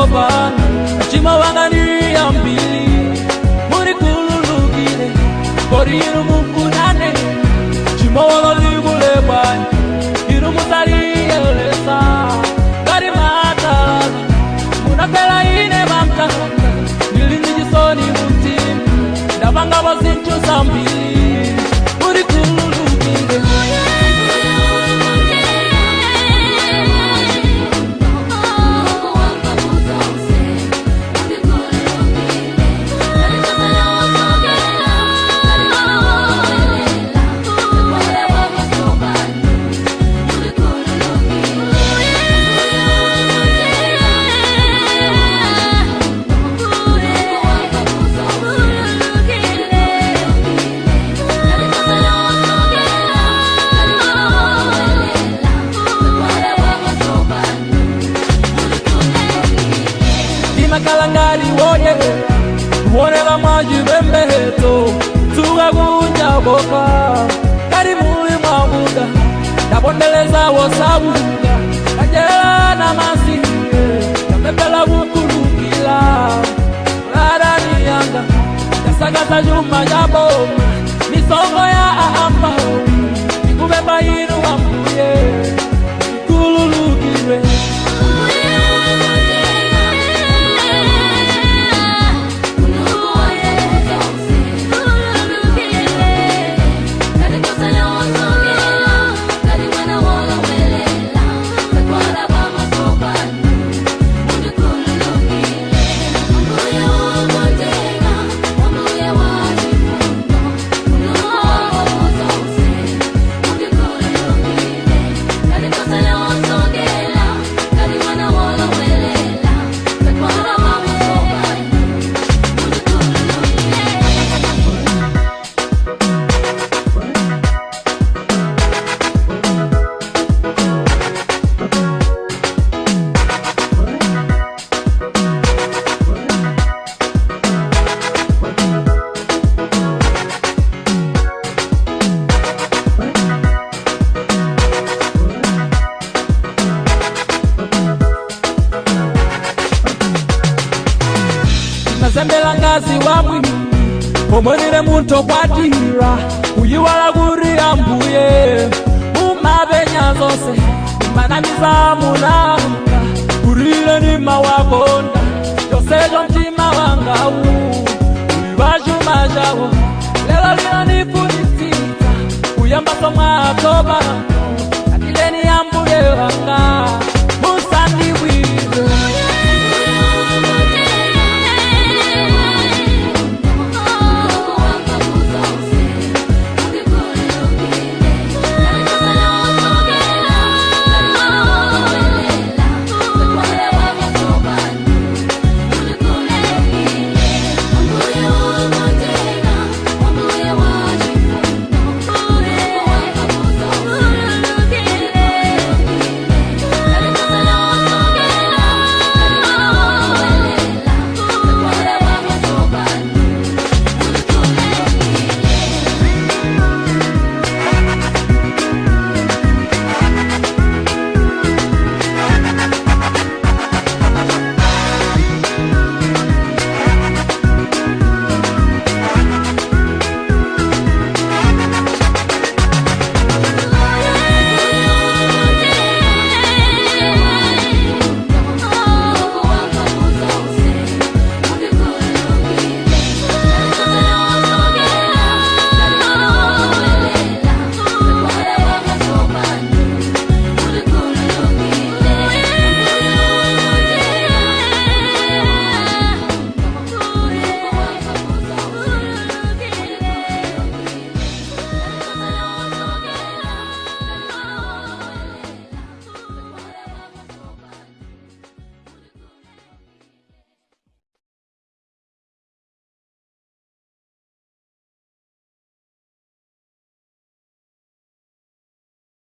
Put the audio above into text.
pano, machimo wanga ndi ambiri, munikhululukire. Kodi inu mukunane chimowolo likule bwanji? Inu musaliyelesa ngati matalala. Munafera ine pamtanda. Ndili ndi chisoni mumtima, ndapangapo zinthu zambiri, munikhululukire. Ndimakhala ngati woyera kuoneka mwachipembedzo, tsuka kunja koka ngati muli mwakuda. Ndapondereza wosauka, ndadyera namasiye, ndapembela kukhulukira adani yanga, ndasakaza chuma cha boma, misongo ya aambawi. Ndikupempha inu Ambuye, khululukire. Mazembela ngazi wa mwini pomwe ndine munthu okwatira, kuyiwala kuti Ambuye mumapenya zonse. Manamiza munanga kuti ndimawakonda, chonsecho mtima wangawu uli wachuma chawo. Lero lino ndifunitsitsa kuyambaso mwatsopano.